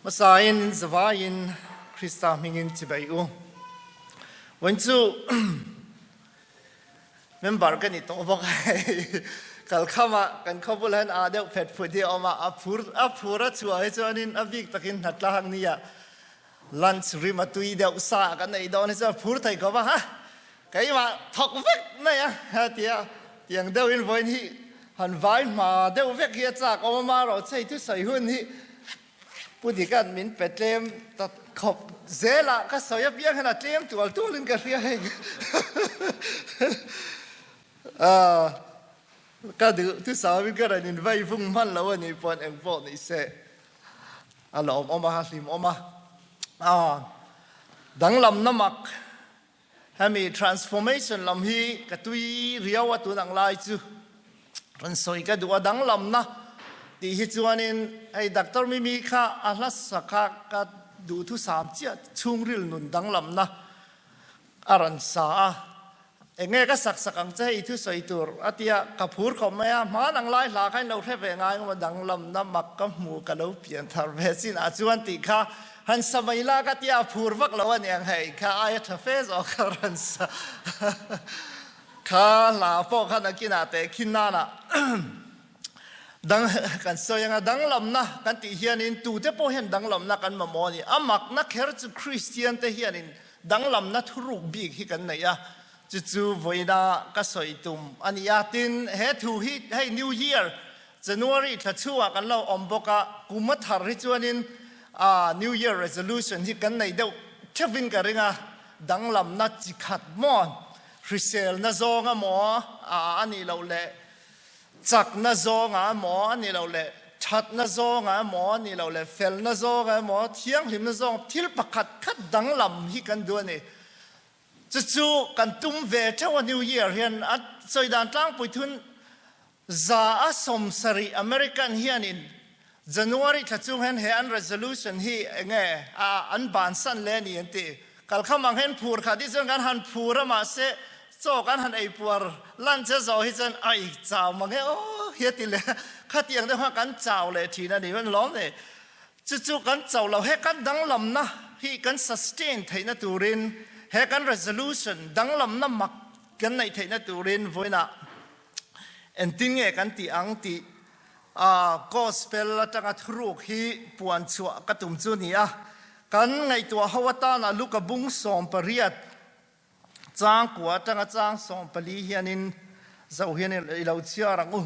Hmasain zavaiin Krista hmingin chibai u. Vawiin chu member ka ni tawh bawk hei. Kalkhama kan khawbul hian aa deuh phet phut hi a awm a, a phur a phur a chhuah hi chuanin a bik takin hnatlang nia lunch rim a tui deuh sa kan ei dawn hi chuan a phur thei khawp a, ha keimah thawk vek mai a ha tia tiang deuhin vawiin hi han vai hma deuh vek hi a chak awm a marawh chei thusawi hun hi Pu Dikan min pe tlem ta khawp zel a, ka sawi apiang hian a tlem tual tual in ka hria hei. Ka duh thusau in ka rawn in vai vung hman lo a nih pawh eng pawh ni se a lawm awm a, a hlim awm a. Danglamna mak hemi transformation lam hi ka tui riau a tun ang lai chu rawn sawi ka duh a danglamna tih hi chuanin hei Doctor Mimi kha a hlasa kha ka duhthusam chiah chhungril nun danglamna a rawn sa a enge ka sak sak ang che hei thusawi tur a tia ka phur khawp mai a hman ang lai hla kha in lo hre ve ngai ngawt a danglamna mak ka hmu ka lo pian thar ve chin ah chuan tih kha Han sa mai la ka tia phur vak lo a niang hei kha aia tha fe zawk kha rawn sa kha hla pawh kha nakinah teh khin nana dang kan sawi anga danglamna kan tih hianin tute pawh hian danglamna kan mamawh a ni a makna kher chu Kristian te hianin danglamna thuruk bik hi kan nei a chu chu vawiina ka sawi tum a ni a tin he thu hi hei New Year January thla chhungah kan lo awm bawk a, kum a thar hi chuanin New Year resolution hi kan nei deuh theuhin ka ring a, danglamna chi khat maw, hriselna zawnga maw a nih loh leh chakna zawnga emaw a nih loh leh thatna zawnga emaw a nih loh leh felna zawnga emaw thianghlimna zawng thil pakhat khat danglam hi kan duh a ni. Chu chu kan tum ve theuh a New Year hian a sawi dan tlangpui thun 170 American hianin January thla chung hian he an resolution hi enge a an bansan le a ni an ti. Kalkham ang hian phur khat hi chuan kan han phur a mahse chaw kan han ei puar lunch a zawh hi chuan ai chau mang e aw hi a ti leh a, khatiang deuh khan kan chau leh thin a ni an lawm nei. Chu chu kan chauh lo he kan danglamna hi kan sustain theihna turin he kan resolution danglamna mak kan neih theihna turin vawiinah Engtin nge kan tih ang tih a Gospel atanga thuruk hi puan chhuah ka tum chu ni a. Kan ngaihtuah ho atana Luka bung 18 chang kua atanga chang 14 hianin zoh hian i lo chhiar ang u.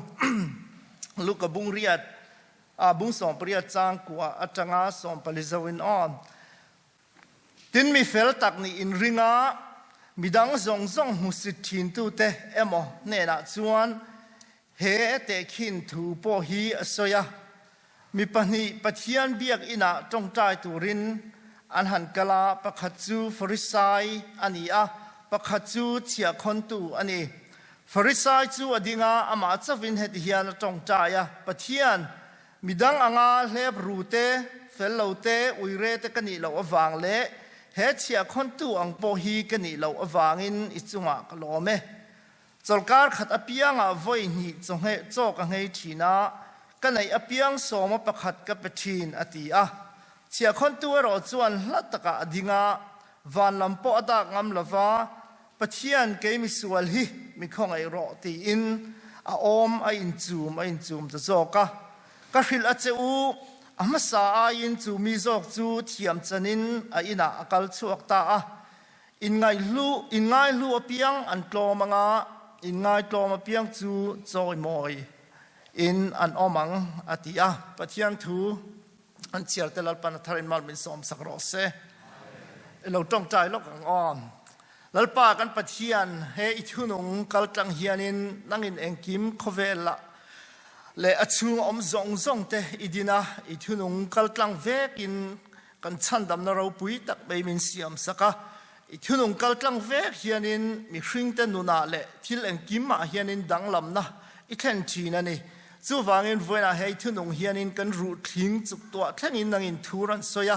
Luka bung riat a bung 18 chang kua atanga 14 zohin aw. Tin, mi fel tak nih inring a, midang zawng zawng hmusit thintute emaw hnenah chuan he tehkhin thu pawh hi a sawi a, Mi pahnih Pathian biakinah tawngtai turin an han kal a, pakhat chu Farisai a ni a, pakhat chu chhiahkhawntu a ni. Farisai chu a ding a, amah chauhin heti hian a tawngtai a, Pathian, Midang anga hlep ru te, fel lo te, uire te ka nih loh avang leh he chhiahkhawntu ang pawh hi ka nih loh avangin i chungah ka lawm e. Chawlkar khat apiangah vawi hnih chawhngeh chaw ka nghei thin a, ka neih apiang sawma pakhat ka pe thin, a ti a. Chhiahkhawntu erawh chuan hla takah a ding a, van lam pawh a dak ngam lo va, Pathian kei misual hi mi khawngaih rawh tiin a awm a inchum a inchum ta zawk a. Ka hrilh a che u, a hmasa aiin chu mi zawk chu thiam chanin a inah a kal chhuak ta a. Inngaihlu inngaihlu apiang an tlawm anga inngaitlawm apiang chu chawimawi in an awm ang a ti a. Pathian thu An chhiar te Lalpan a thar in mal min sawm sak rawh se. I lo tawngtai lawk ang aw. Lalpa kan Pathian he i thunung kal tlang hianin nangin engkim khawvel ah leh a chhung a awm zawng zawng te i din a, i thunung kal tlang vekin kan chhandamna ropui tak mai min siam sak a. I thunung kal tlang vek hianin mihring te nunah leh thil engkim ah hianin danglamna i thlen thin a ni. Chuvangin vawiinah hei thunung hianin kan ruh thling chuk tuah thlengin nangin thu rawn sawi a,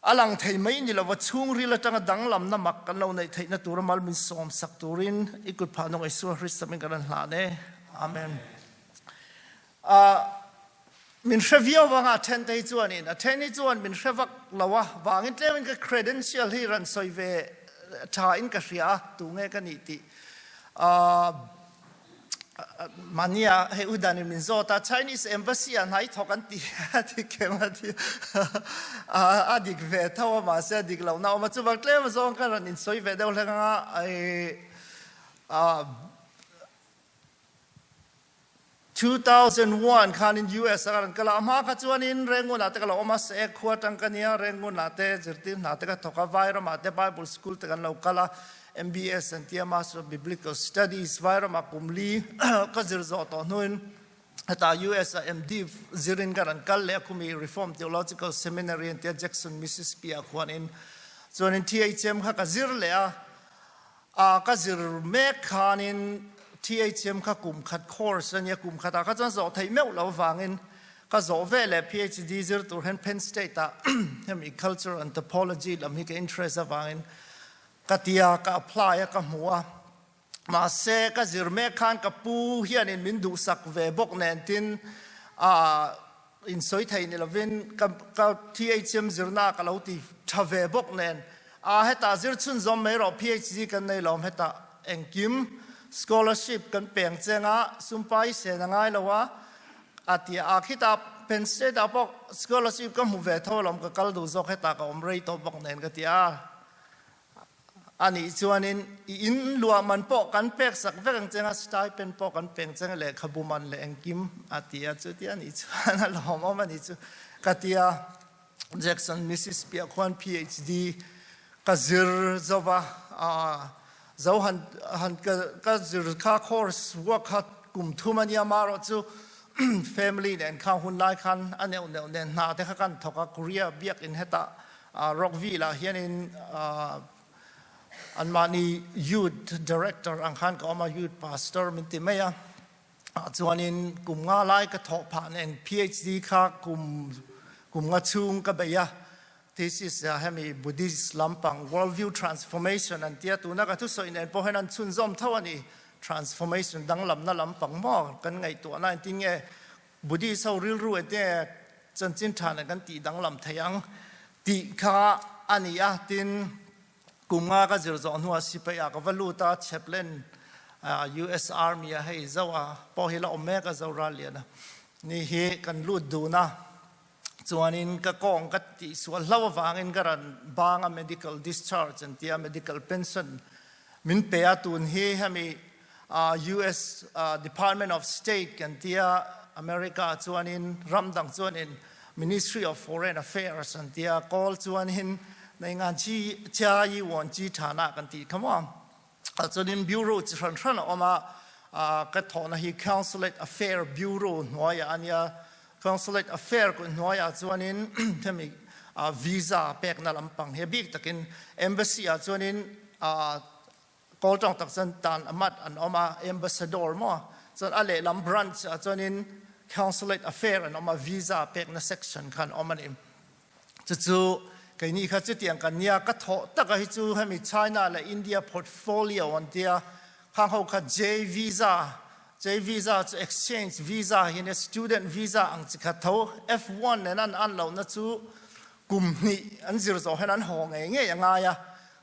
a lang thei mai ni lova chhungril atanga danglamna mak kan lo neih theihna tura mal min sawm sak turin i kut phah nung Isua Hristamin kan rawn hlan e. Amen. Min hre viau vanga a then te hi chuanin a then hi chuan min hre vak lo a vangin tlemin ka credential hi rawn sawi ve tha in ka hria a tunge ka nih tih mahnia hei u danin min zawt a Chinese embassy ah hnai thawk an ti a ti kem a ti a dik ve tho a mahse a dik lohna a awm a chuvang tlem zawng ka rawn insawi ve deuh hlek anga 2001 khanin US a kan kal a, a hma kha chuanin Rangoon ah te ka lo awm a, Seek khua atang ka nia, Rangoon ah te zirtir hna te ka thawk a, Vairam ah te Bible School te kan lo kal a, MBS an tia Master of Biblical Studies, Vairam ah kum li ka zir zawh tawh hnuin hetah US ah MD zirin ka rawn kal leh a, khumi Reformed Theological Seminary an tia Jackson, Mississippi ah khuanin chuanin THM kha ka zir leh a, A ka zir mek khanin THM kha kum khat course a nia, kum khatah kha chuan zawh theih meuh lo avangin ka zawh ve leh PhD zir tur hian Penn State ah hemi cultural anthropology lam hi ka interest avangin ka ti a, ka apply a, ka hmu a. Mahse ka zir mek khan ka pu hianin min duhsak ve bawk nen tin a Insawi thei ni lovin ka ka THM zirna ka lo ti tha ve bawk nen a hetah zir chhunzawm mai rawh PhD kan nei lawm hetah engkim scholarship kan peng cheng a sumpai sen a ngai lo a a ti a khitah Penn State ah pawh scholarship ka hmu ve tho alawm ka kal duh zawk hetah ka awm rei tawh bawk nen ka ti a. A nih chuanin i in luah man pawh kan pek sak vek ang cheng a, stipend pawh kan peng cheng a, lehkhabu man leh engkim a ti a, chuti a nih chuan a lawmawm a nih chu ka ti a. Jackson, Mississippi ah khuan PhD ka zir zo va, zo han han ka zir kha course work kha kum thum a nia, amaherawh chu family nen kha hun lai khan a neuh neuh nen hna te kha kan thawk a, Korea biakin hetah Rockville ah hianin anmahni youth director ang khan ka awm a, youth pastor min ti mai a. Chuanin kum nga lai ka thawh phah nen PhD kha kum kum nga chhung ka bei a. Thesis ah hemi Buddhist lampang world view transformation an tia tuna ka thusawi nen pawh hian an chhunzawm tho a ni. Transformation danglamna lampang maw kan ngaihtuahna engtin nge Buddhist ho rilru enge chanchin tha nen kan tih danglam thei ang tih kha a ni a, tin kum nga ka zir zawh hnuah sipai ah ka va lut a, chaplain US Army ah hei zo a pawh hi la awm mek a Zoralian a ni hi kan lut dun a, chuanin ka kawng ka tih sual hlo avangin ka rawn bang a medical discharge an tia medical pension min pe a, tun hi hemi US Department of State kan tia America chuanin ram dang chuanin Ministry of Foreign Affairs an tia kawl chuanin nei ngan chi chia yi won chi tha na kan ti kha maw chuanin bureau chi hran hran a awm a ka thawhna hi Consulate Affair Bureau hnuaiah a nia Consulate Affair kut hnuaiah chuanin hemi visa pekna lampang hi a bik takin embassy ah chuanin Kawl tawng tak chuan tan a mat an awm a, Ambassador maw? Chuan a lehlam branch ah chuanin Consulate Affair an awm a, visa pekna section kha an awm a ni. Chuchu keini kha chutiang kan nia, ka thawh taka hi chu hemi China leh India portfolio an tia, khang ho kha J visa, J visa chu exchange visa hi nia, student visa ang chi khat tho, F1 nen an an lohna chu kum hnih an zir zawh hian an haw ngei ngei a ngai a,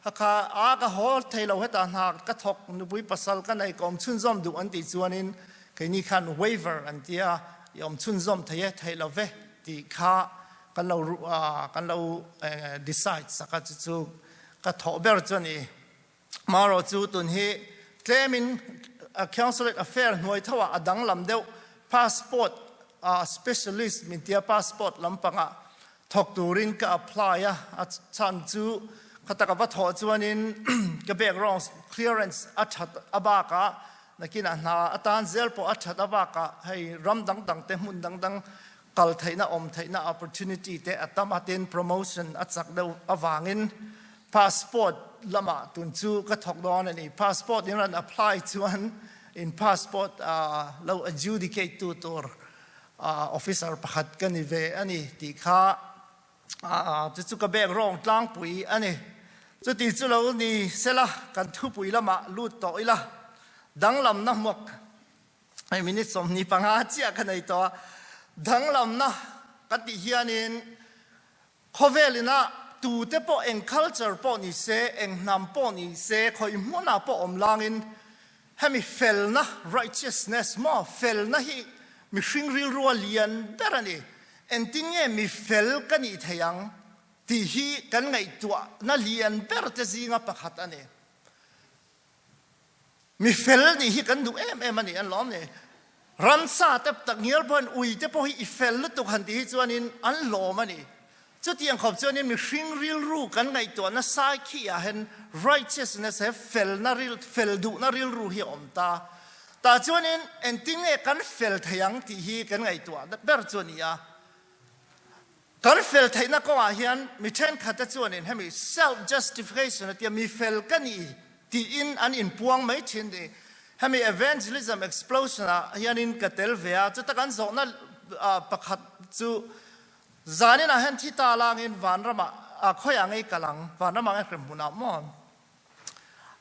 Hakha ah ka haw thei lo hetah hna ka thawk nupui pasal ka nei ka awm chhunzawm duh an tih chuanin keini khan waiver an ti a, i awm chhunzawm thei e theih lo ve tih kha kan lo kan lo decide sak a chu chu ka thawh ber chu a ni. Marawh chu tun hi tlemin Consulate Affair hnuai tho ah a danglam deuh passport specialist min tia passport lampangah Thawk turin ka apply a, a chhan chu kha taka va thawh chuanin ka background clearance a that a bakah nakinah hna atan zel pawh a that a bakah hei ram dang dang te hmun dang dang kal theihna awm theihna opportunity te a tam a tin promotion a chak deuh avangin passport lamah tun chu ka thawk dawn a ni. Passport in rawn apply chuan in passport lo adjudicate tu tur Officer pakhat ka ni ve a ni tih kha chu chu ka bek rawng tlangpui a ni. Chuti chu lo ni sela kan thupui lamah lut tawh ila danglamna hmuak hei minute 25 chiah ka nei tawh a. Danglamna kan tih hianin khawvel ina tute pawh eng culture pawh ni se, eng hnam pawh ni se, khawi hmunah pawh awm langin hemi felna, righteousness, maw felna hi mihring rilrua lian ber a ni. Engtin nge mi fel ka nih thei ang tih hi kan ngaihtuahna lian ber te zinga pakhat a ni. Mi fel nih hi kan duh em em a ni an lawm ni. Ramsa te tak ngial pawhin ui te pawh hi i fel lutuk han tih hi chuanin an lawm a ni. Chutiang khawp chuanin mihring rilru kan ngaihtuahna sai khi ah hian righteousness he felna ril fel duhna rilru hi a awm ta. Tah chuanin engtin nge kan fel thei ang tih hi kan ngaihtuah ber chu a ni a. Kan fel theihna kawngah hian mi thenkhatte chuanin hemi self-justification a tia mi fel ka ni tiin an inpuang mai thin ni. Hemi evangelism explosion ah hianin ka tel ve a, chuta kan zawhna pakhat chu zaninah hian thi ta langin vanramah khawiah ngei kal ang, vanramah nge hrem hmunah maw?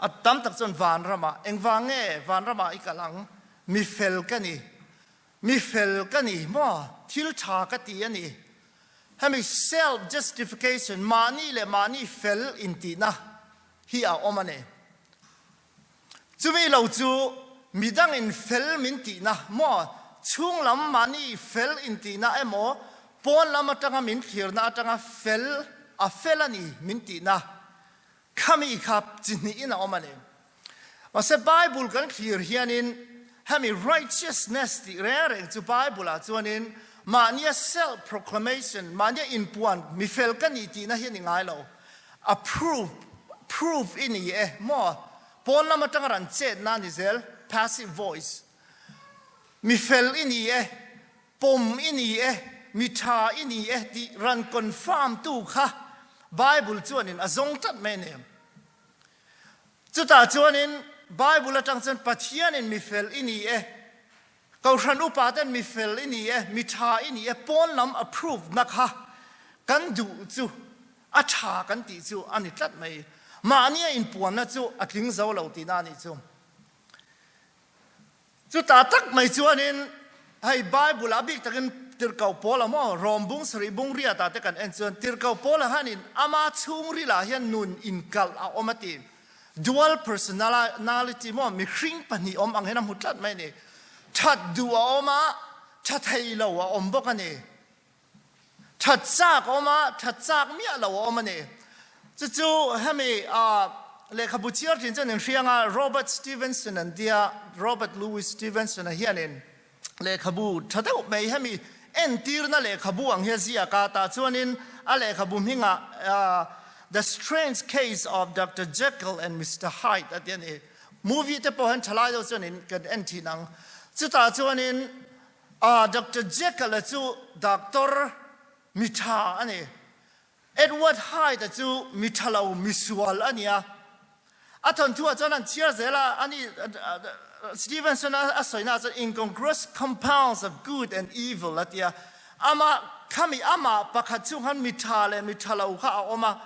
A tam tak chuan vanramah, engvang nge vanramah i kal ang? Mi fel ka ni. Mi fel ka ni maw? Thil tha ka ti a ni. Hemi self justification, mahni leh mahni fel intihna hi a awm a ni. Chumi lo chu midangin fel min tihna maw? Chhunglam mahni fel intihna emaw, pawn lam atanga min thlirna atanga fel a fel a ni min tihna Khami kha chi hnihin a awm a ni. Mahse Bible kan thlir hianin hemi righteousness tih reng reng chu Bible ah chuanin mahnia self proclamation, mahnia inpuan, mifel ka ni tihna hi a ni ngai lo. A proof, proof i ni e maw? Pawn lam atanga ran chetna a ni zel, passive voice. Mifel i ni e, Pawm i ni e, mi tha i ni e tih ran confirm tu kha Bible chuanin a zawng tlat mai a ni. Chutah chuanin Bible atang chuan Pathianin mi fel i ni e, Kohhran upa ten mi fel i ni e, mi tha i ni e pawn lam approve na kha kan duh chu a tha kan tih chu a ni tlat mai. Mahnia inpuanna chu a tling zo lo tihna a nih chu. Chutah tak mai chuanin hei Bible ah bik takin Tirhkoh Paula maw Rom bung sarih bung riatah te kan en chuan Tirhkoh Paula hianin ama chhungril ah hian nun inkalh a awm a ti. Dual personality maw mihring pahnih awm ang hian a hmu tlat mai a ni. That duh a awm a, tha thei lo a awm bawk a ni. That chak a awm a, that chak miah lo a awm a ni. Chu chu hemi lehkhabu chhiar thin chuan in hriang a, Robert Stevenson an tia, Robert Louis Stevenson a hianin lehkhabu tha deuh mai hemi entirna lehkhabu ang hi a ziak a, tah chuanin a lehkhabu hmingah The Strange Case of Doctor Jekyll and Mister Hyde a ti a ni. Movie te pawh hian thalai deuh chuan in kan en thin ang. Chutah chuanin A Doctor Jekyll-a chu doctor mi tha a ni. Edward Hyde-a chu mi tha lo, mi sual a ni a. A thawnthu ah chuan an chhiar zel a, ani Stevenson-a a sawina ah chuan incongruous compounds of good and evil a ti a. Amah khami amah pakhat chung khan mi tha leh mi tha lo kha a awm a.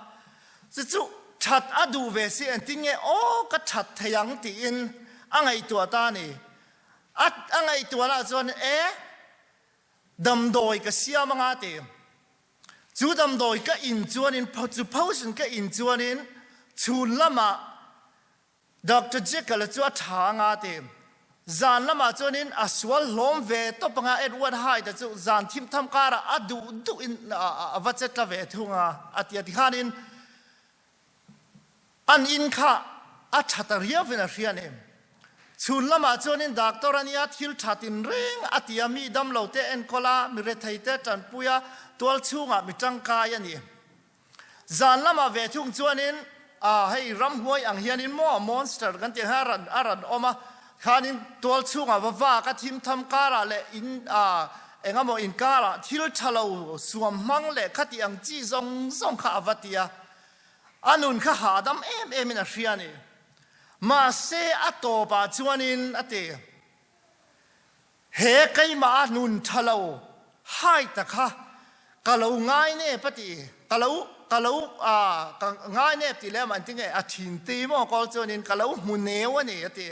Chu chu that a duh ve si engtin nge aw ka that thei ang tiin a ngaihtuah ta a ni. A a ngaihtuahna chuan e damdawi ka siam anga ti. Chu damdawi ka in chuanin chu potion ka in chuanin chhun lamah Doctor Jekyll-a chu a tha anga ti. Zan lamah chuanin a sual hlawm ve tawp anga Edward Hyde-a chu zan thim tham karah a duh duhin a va che tla ve thung a a ti a. Tikhanin An in kha a tha ta riauvin a hria nem. Chhun lamah chuanin doctor a nia, thil tha tinreng a ti a, mi damlo te enkawl a, mi rethei te tanpui a, tual chhungah mi tangkai a ni. Zan lamah ve thung chuanin ah hei ramhuai ang hianin maw monster kan tih ang hian a rawn a rawn awm a, khanin tual chhungah va vak a, thim tham karah leh in ah engemaw inkarah thil tha lo suam hmang leh khati ang chi zawng zawng kha a va ti a. A nun kha hahdam em em in a hria a ni. Mahse a tawpah chuanin a ti, He keimah a nun tha lo hai ta kha ka lo ngai nep a ti, ka lo ka lo ka ngai nep tih leh amah engtin nge a thin ti maw kawl chuanin ka lo hmu neu a ni a ti.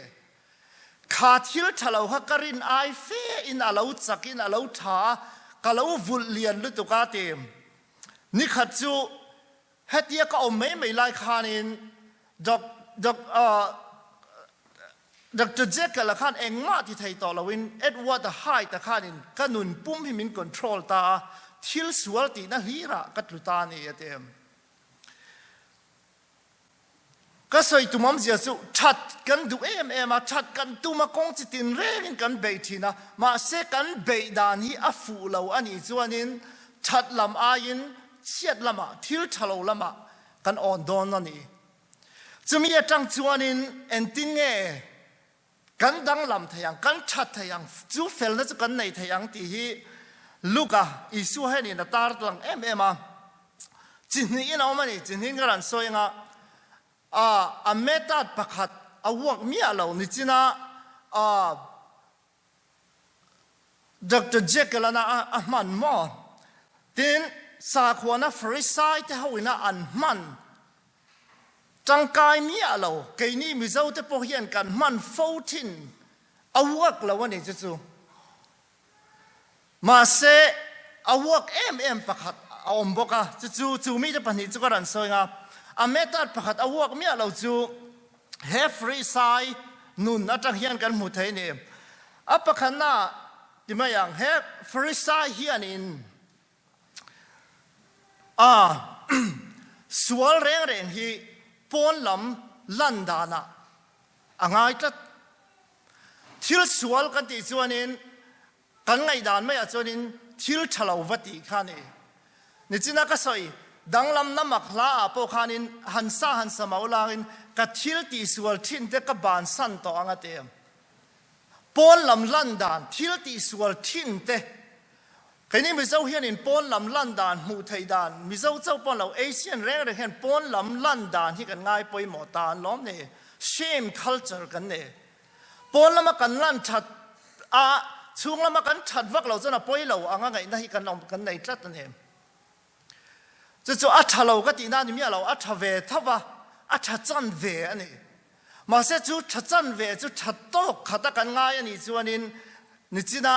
Kha thil tha lo kha ka rin ai fe in a lo chak in a lo tha a. ka lo vulh lian lutuk a ti. Nikhat chu hetia ka awm mai mai lai khanin Doc, Doc, Doctor Jekyll a khan engmah ti thei tawh loin Edward-a Hyde-a khanin ka nun pum hi min control ta a, thil sual tihna hlirah ka tlu ta a ni a ti. Ka sawi tum awmzia chu that kan duh em em a, that kan tum a, kawng chi tin rengin kan beih thin a, mahse kan beih dan hi a fuh lo a nih chuanin that lam aiin chhiat lamah, thil tha lo lamah kan awn dawn a ni. Chumi atang chuanin engtin nge kan danglam thei ang, kan that thei ang, chu felna chu kan nei thei ang tih hi Luka Isua hianin a tar lang em em a. Chi hnihin a awm a ni, chi hnihin ka rawn sawi anga a method pakhat a uak miah lo nichina Doctor Jekyll-an a hman maw? Tin, sakhuana Pharisai te hoin a an hman tangkai miah lo, keini Mizo te pawh hian kan hman fo thin a work lo a ni chu chu. Mahse, a work em em pakhat a awm bawk a, chu chu chu mite pahnih chu ka rawn sawi ang a, a method pakhat a work miah lo chu He Pharisai nun atang hian kan hmu thei ni. A pakhatna ti mai ang, he Pharisai hianin a sual reng reng hi pawn lam lan danah a ngai tlat. Thil sual kan tih chuanin Kan ngaihdan maiah chuanin thil tha lo va tih kha a ni. Nichina ka sawi danglamna mak hla ah pawh khanin han sa han sa mau langin ka thil tihsual thin te ka bansan tawh ang a ti. Pawn lam lan dan thil tihsual thin te keini Mizo hianin pawn lam lan dan hmuh theih dan Mizo chauh pawh lo Asian reng reng hian pawn lam lan dan hi kan ngai pawimawh ta an lawm ni. Shame culture kan nei. Pawn lama kan lan that a, chhung lama kan that vak lo chuan a pawi lo anga ngaihna hi kan awm kan nei tlat a ni. Chu chu a tha lo ka tihna a ni miah lo, a tha ve tho va, a tha chan ve a ni. Mahse chu tha chan ve chu tha tawk khat a kan ngai a nih chuanin nichina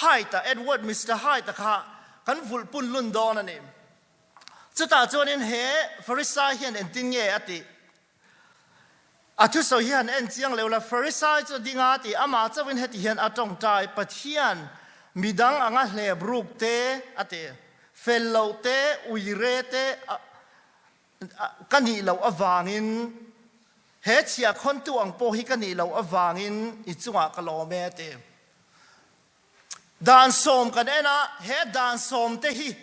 Hyde-a, Edward Mister Hyde-a kha kan vulh pun lun dawn a ni. Chutah chuanin he Pharisai hian engtin nge a tih? A thusawi hi han en chiang leuh la, Farisai chu ding a ti, amah chauhin heti hian a tawngtai, Pathian, midang anga hlep ruk te, a ti, fel loh te, uire te ka nih loh avangin, he chhiahkhawntu ang pawh hi ka nih loh avangin i chungah ka lawm e, a ti. Dan sawm kan en a, he dan sawm te hi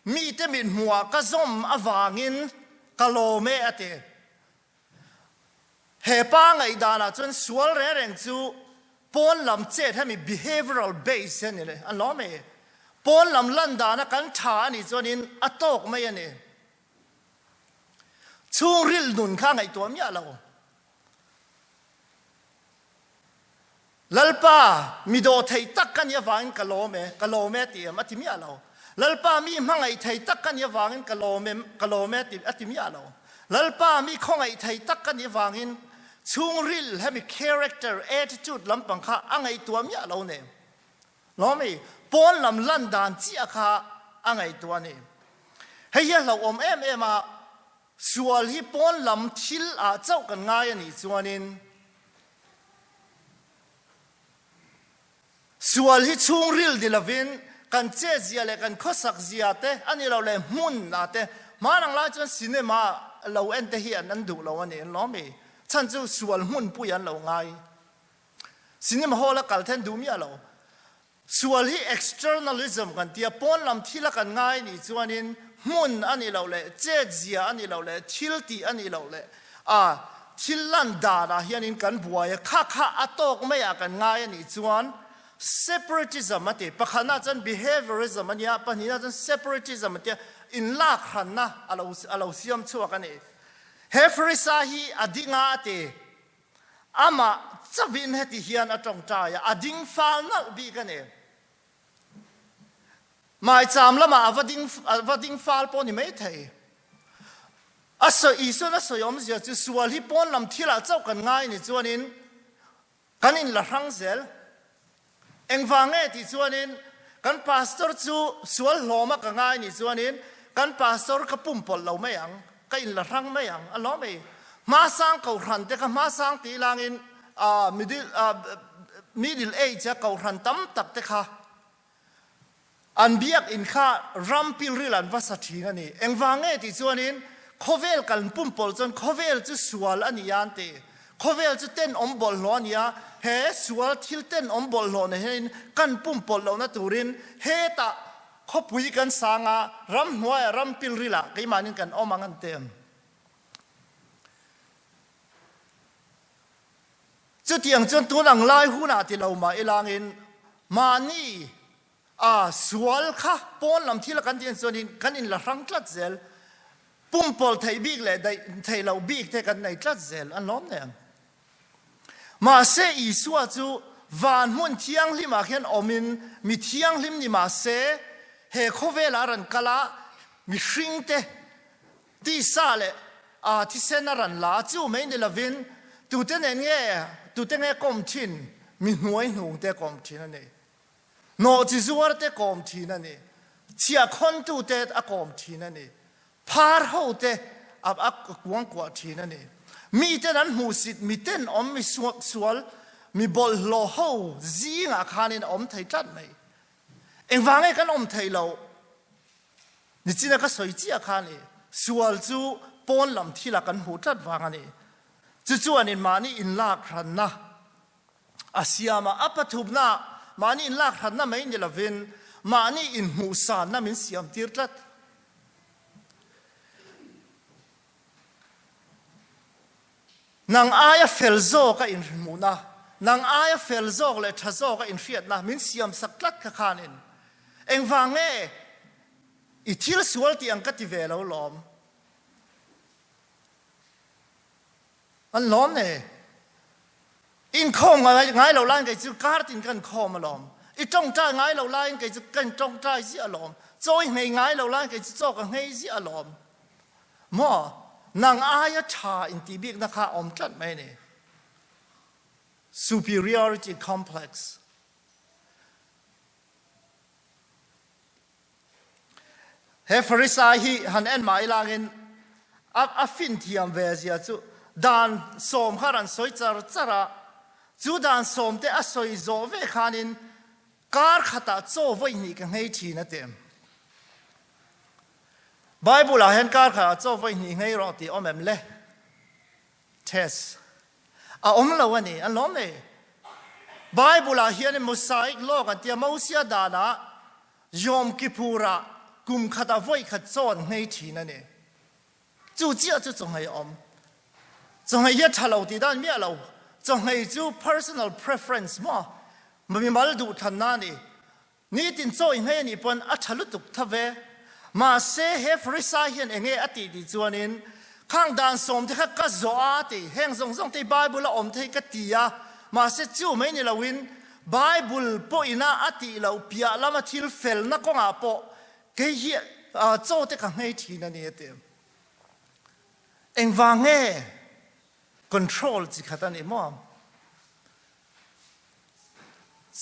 mite mithmuhah ka zawm avangin ka lawm e a ti. He pa ngaihdanah chuan sual reng reng chu pawn lam chet hemi behavioural base hi a ni le, a lawm e. Pawn lam lan dana kan tha a nih chuanin a tawk mai a ni. Chhungril nun kha ngaihtuah miah lo. Lalpa, mi dawh thei tak ka nih avangin ka lawm e, ka lawm e a ti em? A ti miah lo. Lalpa, mi hmangaih thei tak ka nih avangin ka lawm em, ka lawm e a ti miah lo. Lalpa, mi khawngaih thei tak ka nih avangin chhungril hemi character, attitude lampang kha a ngaihtuah miah lo nen. Lawm i, pawn lam lan dan chiah kha a ngaihtuah a ni. Hei hi a hlauhawm em em a, sual hi pawn lam thil ah chauh kan ngai a nih chuanin, Sual hi chhungril ni lovin kan chetzia leh kan khawsak zia te a ni lo leh hmun ah te hman ang lai chuan cinema lo en te hi an an duh lo a ni an lawm i chhan chu sual hmunpui an lo ngai cinema hall a kal then duh miah lo. Sual hi externalism kan tia, pawn lam thil a kan ngai nih chuanin hmun a nih loh leh chetzia a nih loh leh thil tih a nih loh leh a thil lan danah hianin kan buai a, kha kha a tawk maiah kan ngai a nih chuan separatism a ti. Pakhatna chuan behaviorism a nia, pahnihna chuan separatism a tia, inlak hranna a lo a lo siam chhuak a ni. He Pharisai hi a ding a a ti. Amah chauhin heti hian a tawngtai a, a ding fal nalh bik a ni. Maicham lamah a va ding, a va ding fal pawh ni mai thei. A sawi, Isuan a sawi awmzia chu sual hi pawn lam thilah chauh kan ngai ni chuanin kan inla hrang zel. Engvang nge tih chuanin. Kan pastor chu sual hlawma ka ngai nih chuanin kan pastor ka pumpawlh lo mai ang, ka inla hrang mai ang a lawm ei. Hmasang kohhran te kha hmasang tih langin middle middle age a kohhran tam tak te kha an biak in kha ram pilril an va sa thin a ni. Engvang nge tih chuanin khawvel kan pumpawlh chuan khawvel chu sual a ni a an ti. Khawvel chu tenawm bawlhhlawh a ni a, he sual thil tenawm bawlhhlawh nei hianin kan pumpawlh lohna turin hetah khawpui kan sang a, ramhnuaiah ram pilrilah keimahnin kan awm ang an ti. Chutiang chuan tun ang lai hunah ti lo mah ilangin mahni A sual kha pawn lam thil a kan tih chuanin kan inla hrang tlat zel. Pumpawl theih bik leh daih theih loh bik te kan nei tlat zel an lawm nen. Mahse Isua chu van hmun thianghlimah khian awmin mi thianghlim ni mahse he khawvelah a rawn kal a, mihringte tisa leh a thisen a rawn la a, chu mai ni lovin tute nen nge tute nge kawm thin mi hnuai hnungte kawm thin a ni. Nawhchi zuarte kawm thin a ni. Chhiahkhawntute a kawm thin a ni. Phar hote a a kuangkuah thin a ni. Miten an hmuhsit, miten awm, mi suaksual, mi bawlhhlawh ho zingah khanin a awm thei tlat mai. Engvang nge kan awm theih loh? Nichina ka sawi chiah kha a ni. Sual chu pawn lam thila kan hmuh tlat vang a ni. Chu chuanin mahni inlak hranna A siam a, a pathumna mahni inlak hranna mai ni lovin mahni inhmuhsanna min siam tir tlat. Nang aia fel zawka inhmuhna, nang aia fel zawk leh tha zawka inhriatna min siam sak tlat kha khanin engvang nge i thil sual tih ang ka ti ve lo lawm. An lawm ne. Inkhawm ngai lo laiin kei chu kar tin kan khawm alawm. I tawngtai ngai lo laiin kei chu kan tawngtai ziah alawm. Chawi nghei ngai lo laiin kei chu chaw ka nghei ziah alawm. Maw? Nang aia tha intih bikna kha a awm tlat mai a ni. Superiority complex. He Farisai hi han en mah ilangin a a fin thiam ve zia chu dan sawm kha ran sawi char char a, chu dan sawm te a sawi zawh ve khanin kar khatah chaw vawi hnih ka nghei thin a ti. Bible ah hian kar khatah chaw vawi hnih nghei rawh tih awm em le? Test. A awm lo a ni, an lawm e. Bible ah hian Mosaic Law kan tia Mosia danah Yom Kippur ah kum khat ah vawi khat chaw an nghei thin a ni. Chu chiah chu chawnghei a awm. Chawnghei hi a tha lo tih dan miah lo. Chawnghei chu personal preference maw? Mimal duhthlanna a ni. Nitin chaw i nghei a nih pawn a tha lutuk tha ve. Mahse he Farisai hian enge a tih tih chuanin khang dan sawm te kha ka zawh a ti, heng zawng zawng te hi Bible a awm thei ka ti a, mahse chu mai ni loin Bible pawhin a a tih loh piah lama thil felna kawngah pawh kei hi chaw te ka nghei thin a ni a ti. Engvang nge control chi khat a ni maw?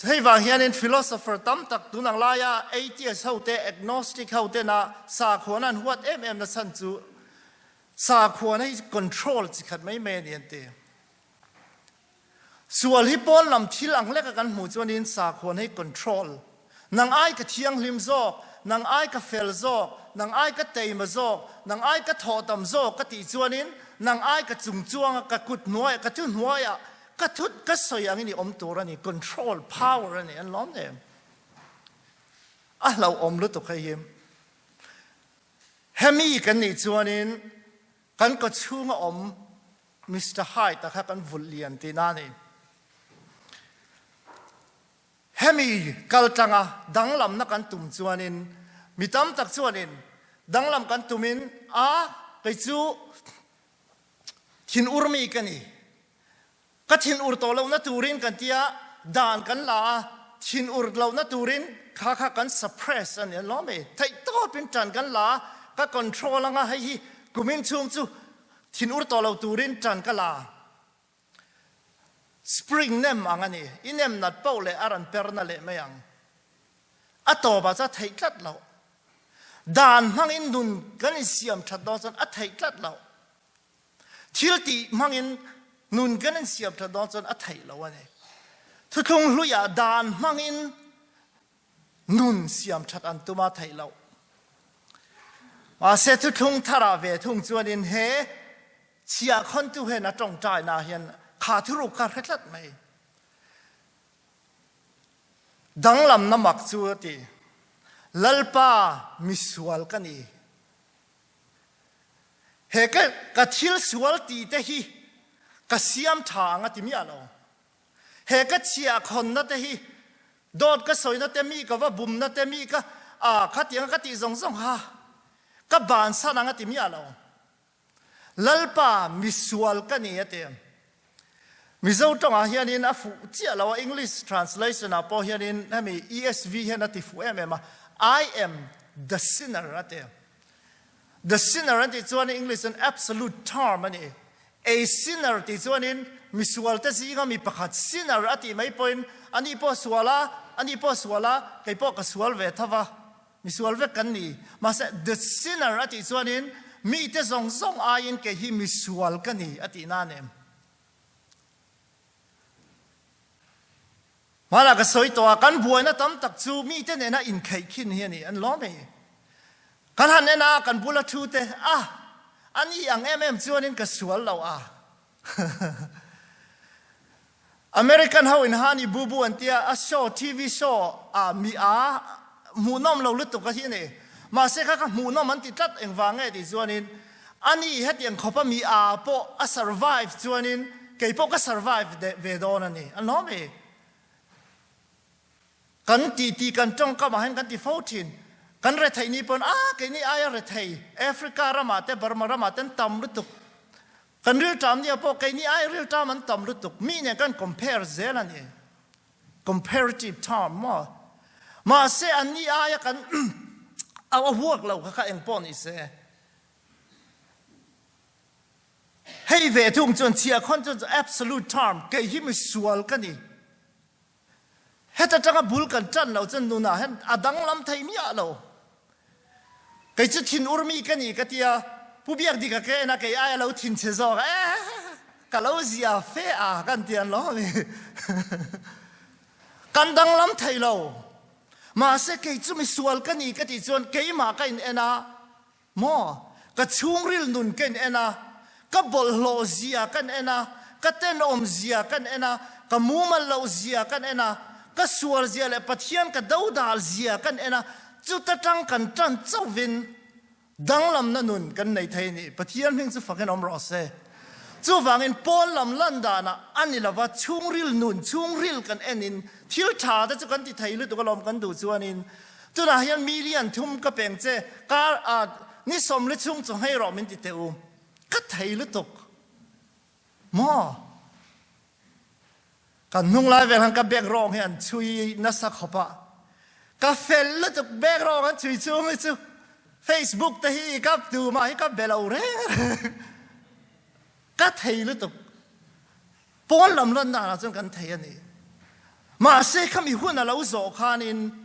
Hei vang hianin philosopher tam tak tun ang laia atheist ho te, agnostic ho tena sakhuana an huat em em na chhan chu sakhuana hi control chi khat mai mai a ni an ti. Sual hi pawn lam thil ang hleka kan hmuh chuanin sakhuana hi control, nang ai ka thianghlim zawk, nang ai ka fel zawk, nang ai ka teima zawk, nang ai ka thawh tam zawk ka tih chuanin nang ai ka chungchuanga ka kut hnuaiah, ka thu hnuaiah Ka thut ka sawi angin i awm tur a ni, control power a ni, an lawm em? A hlauhawm lutuk hei hi. Hemi kan nih chuanin kan kawchhunga awm Mister Hyde-a kha kan vulh lian tihna a ni. Hemi kaltlanga danglamna kan tum chuanin mi tam tak chuanin danglam kan tumin a kei chu Thinur mi ka ni. Ka thinur tawh lohna turin kan tia dan kan la a, thinur lohna turin kha kha kan suppress a ni a lawm e. Theih tawpin tan kan la a, ka control anga hei hi kumin chhung chu thinur tawh lo turin tan ka la. Spring nem ang a ni. I nem nat poh leh a rawn per na leh mai ang. A tawpah chuan a theih tlat loh. Dan hmangin nun kan insiam that dawn chuan a theih tlat loh. Thil tih hmangin nun kan insiam that dawn chuan a theih lo a ni. Thuthlung hluiah dan hmangin nun siam that an tum a theih loh. Mahse thuthlung tharah ve thung chuanin he chhiahkhawntu hian a tawngtaina hian kha thuruk kha hre tlat mai. Danglamna mak chu a ti, Lalpa misual ka ni. He ka, ka thil sual tih te hi ka siam tha ang a ti miah lo. He ka chhiahkhawnna te hi dawt ka sawina te, mi ka va bumna te, mi ka a khatianga ka tih zawng zawng kha ka bansan ang a ti miah lo. Lalpa misual ka ni a ti. Mizo tawngah hianin a fuh chiah lo a, English translation ah pawh hianin hemi ESV hian a ti fuh em em a, I am the sinner a ti. The sinner an tih chuan English chuan absolute term a ni. A sinner tih chuanin misual te zinga mi pakhat sinner a tih mai pawhin ani pawh sual a, ani pawh sual a, kei pawh ka sual ve tho va. Misual vek kan ni. Mahse, the sinner a tih chuanin mite zawng zawng aiin kei hi misual ka ni a tih nan em? Hmanah ka sawi tawh a, kan buaina tam tak chu mite nena inkheih khin hi a ni. An lawm ei. Kan han en a, kan bula thu te, a, a ni ang em em chuanin ka sual lo a. American ho in Honey Boo Boo an tia, a show, TV show ah mi a hmuhnawm lo lutuk a hi a ni. Mahse kha kha hmuhnawm an ti tlat engvang nge tih chuanin ani hetiang khawpa mi a pawh a survive chuanin kei pawh ka survive ve dawn a ni. An lawm e. Kan ti ti kan tawngkam ah hian kan ti fo thin. Kan retheih ni pawn ah keini aia rethei Africa ramah te Burma ramah te an tam lutuk. Kan rilṭam nia pawh keini ai rilṭam an tam lutuk. Mi nen kan compare zel a ni. Comparative term maw? Mahse anni aia kan a work lo kha kha eng pawh ni se. Hei ve thung chuan chhiahkhawn chuan absolute term kei hi misual ka ni. Heta tanga bul kan ṭan lo chuan nunah hian a danglam thei miah lo. Kei chu thin urmi ka ni ka tia, Pu Biakdika ka en a, kei ai a lo thin chhe zawk a, eh ka lo zia fe a kan ti an lo mi. Kan danglam thei lo. Mahse kei chu misual ka ni ka tih chuan keimah ka in en a, Maw? Ka chhungril nun ka in en a, ka bawlhhlawh zia kan en a, ka tenawm zia kan en a, ka mumal loh zia kan en a, ka sual zia leh Pathian ka dodal zia kan en a, chuta tang kan tan chauhvin danglamna nun kan nei thei a ni. Pathian hming chu fakin awm rawh se. Chuvangin pawn lam lan danah a ni lova, chhungril nun, chhungril kan enin thil tha te chu kan ti thei lutuk alawm kan duh chuanin Tunah hian million thum ka peng che, kar ah ni sawmli chhung chu hei rawh min ti teh u. Ka thei lutuk. Maw? Kan hnung lai vel han ka bag rawng hi an chhui nasa khawp a. Ka fel lutuk bag rawng an chhui chung hi chu Facebook te hi ka tumah hi ka be lo reng reng. Ka thei lutuk. Pawn lam lan danah chuan kan thei a ni. Mahse khami hun a lo zawh khanin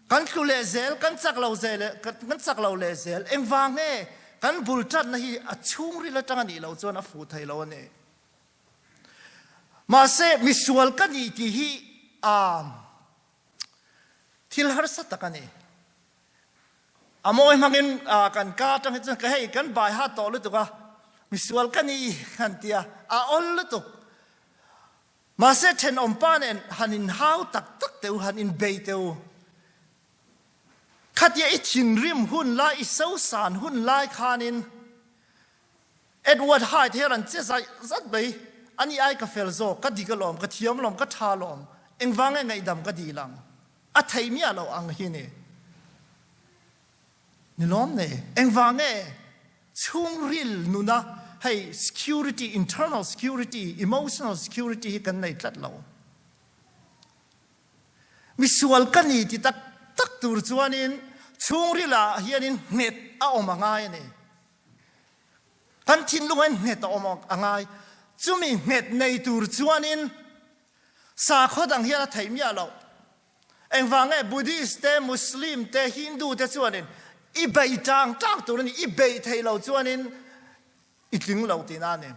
kan tlu leh zel, kan chak lo zel, kan chak lo leh zel. Engvang nge kan bul tatna hi a chhungril atang a nih loh chuan a fuh thei lo a ni. Mahse misual ka ni tih hi a thil harsa tak a ni. A mawi hmangin kan ka atang hi chuan ka hei kan bai hat tawh lutuk a, misual ka ni han tia a awl lutuk. Mahse thenawm pa nen han inhau tak tak teh u, han inbei teh u. Khatia i thinrim hun lai, i sosan hun lai khanin Edward Hyde hi a rawn che zai zat mai, ani ai ka fel zawk, ka dik alawm, ka thiam alawm, ka tha alawm, engvang nge ngaihdam ka dil ang? A thei miah lo ang hi ni. Ni lawm nei. Engvang nge chhungril nuna hei security, internal security, emotional security hi kan nei tlat lo. Misual ka ni ti tak tak tur chuanin chhungril ah hianin nghet a awm a ngai a ni. Kan thinlung ah nghet a awm a ngai. Chumi nghet nei tur chuanin sakhaw dang hian a theih miah loh. Engvang nge Buddhist te, Muslim te, Hindu te chuanin i bei tang tang tur a ni, i bei thei lo chuanin i tling lo tihna a ni.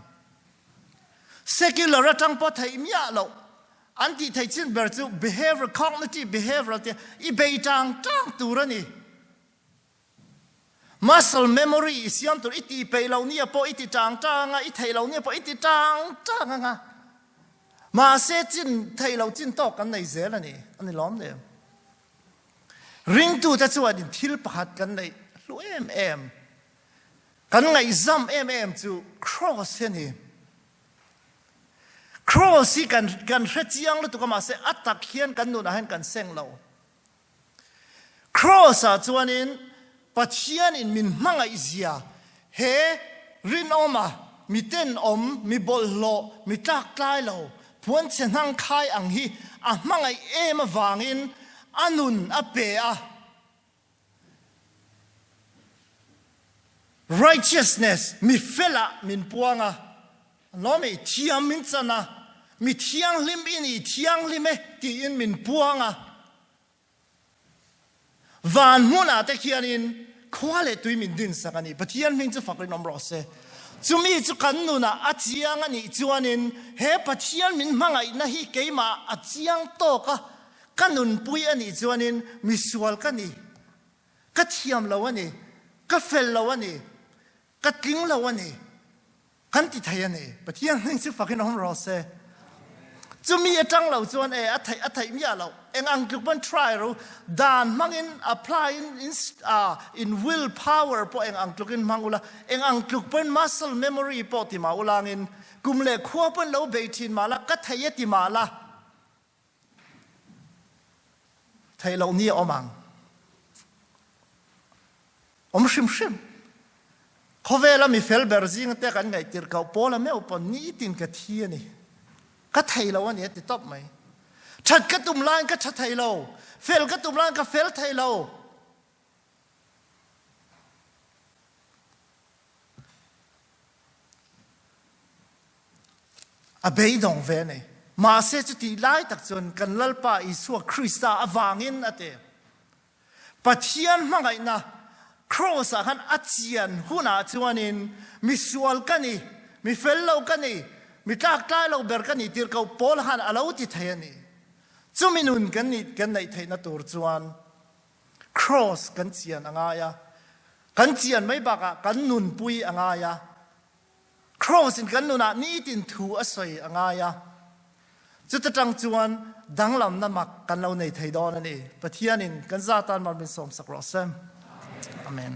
Secular atang pawh theih miah loh an tih theih chin ber chu behavior, cognitive behavioral te i bei tang tang tur a ni. Muscle memory i siam tur i tih peih loh nia pawh i ti tang tang a, i theih loh nia pawh i ti tang tang ang a. Mahse chin theih loh chin tawk kan nei zel a ni, a ni lawm le. Ringtute chuanin thil pakhat kan neih hlu em em, kan ngaihzam em em chu Kraws hi a ni. Kraws hi kan kan hre chiang lutuk a mahse a tak hian kan nunah hian kan seng lo. Kraws-ah chuanin Pathianin min hmangaih zia he rinawma mi tenawm, mi bawlhhlawh, mi tlaktlai lo, phuanchhe hnang khai ang hi a hmangaih em avangin a nun a pe a. Righteousness, mi felah min puang a, lawm i thiam min chan a, mi thianghlim i ni thianghlim e tiin min puang a. Van hmunah te khianin khua leh tui min dinsak a ni. Pathian hming chu fak rinawm rawh se. Chumi chu kan nunah a chiang a nih chuanin he Pathian min hmangaihna hi keimah a chiang tawk a, ka nunpui a nih chuanin misual ka ni, ka thiam lo a ni, ka fel lo a ni, ka tling lo a ni kan ti thei a ni. Pathian hming chu fakin awm rawh se. Chumi atang lo chuan e a theih a theih miah lo. Eng ang tluk pawn try ru dan hmangin apply in in uh, in will power pawh eng ang tlukin hmang ula eng ang tluk pawn muscle memory pawh ti ma ulangin kum leh khua pawn lo bei thin mah la ka thei e ti mah la Theih loh ni a awm ang. Awm hrim hrim. Khawvela mi fel ber zinga te kan ngaihtir kau Paula meuh pawn nitin ka thi a ni. Ka thei lo a ni a ti tawp mai. That ka tum laiin ka tha thei lo. Fel ka tum laiin ka fel thei lo. A beidawng ve a ni. Mahse chutih lai tak chuan kan Lalpa Isua Krista avangin a ti. Pathian hmangaihna Kraws ah khan a chian hunah chuanin mi sual ka ni, mi fel lo ka ni, mi tlaktlai lo ber ka ni tirhkoh Paul khan a lo ti thei a ni. Chumi nun kan nih kan neih theihna tur chuan Kraws kan chian a ngai a, kan chian mai bakah kan nunpui a ngai a, Kraws in kan nunah nitin thu a sawi a ngai a, chuta tang chuan danglamna mak kan lo nei thei dawn a ni. Pathianin kan za tan mal min sawmsak rawh se. Amen.